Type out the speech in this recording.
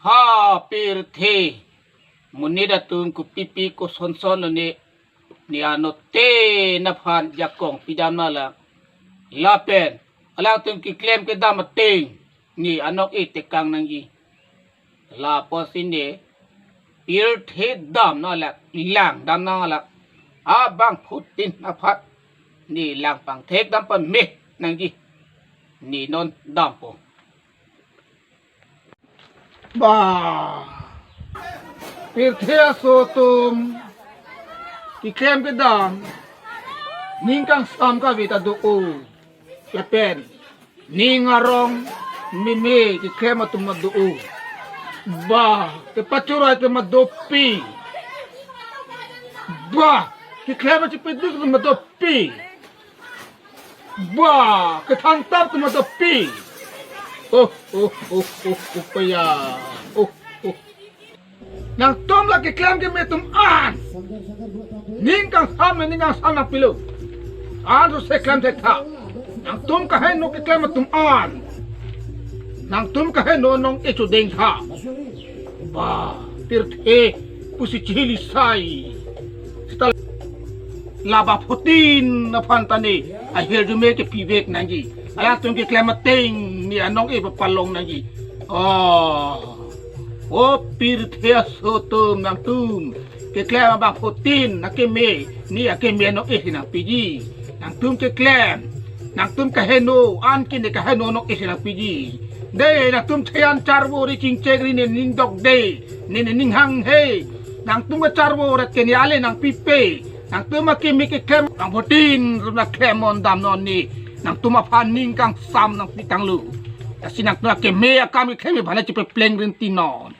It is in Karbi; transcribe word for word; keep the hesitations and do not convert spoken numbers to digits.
Ha pirthe, monit atum kopipi kosonson lo ne, ne anote aphan jakong pidam nanglang. Lapen alangtum keklem kedam ateng ne anong-e tekang nangji. Lapusi ne pirthe dam nanglang, lang dam nanglang. Abangphutin aphan ne lang pangthek dam pame nangji. Ne non dampo. Ba, pirthe aso atum keklem kedam, ning kangsam kave ta do-o. Lapen ning arong meme keklem atum ma do-o. Ba, kepachoroi atum ma dopik. Ba, keklem achipedu atum ma dopik. Ba, kethantap atum ma dopik. Oh, oh, oh, oh, oh, paya. Oh, oh. Nangtum la keklem keme atum an, ning kangsam, ning kangsam nangpilo. An so se klem thektha. Nangtum kaheno keklem atum an, nangtum kaheno anong-e chodeng tha. Ba, pirthe pusi chihili sai. Seta labangphutin aphan ta ne ahirjume kepivek nangji. Alangtum keklem ateng ne anong-e papalong nangji. Oh, o pirthe aso atum, nangtum keklem abangphutin akeme, ne akeme anong-e si nangpiji. Nangtum keklem, nangtum kaheno an ke ne kaheno anong-e si nangpiji. Dei, nangtum chejan charvo ri chingchek ri ne ning dokde, ne ne ning hanghe. Nangtum kacharvo rat ke ne ale nangpipe. Nangtum akeme keklem abangphutin atum na klemon damnon ne, nangtum aphan ning kangsam nangpi tanglo. Lasi nangtum akeme akam keklem aphan chipepleng rinti non.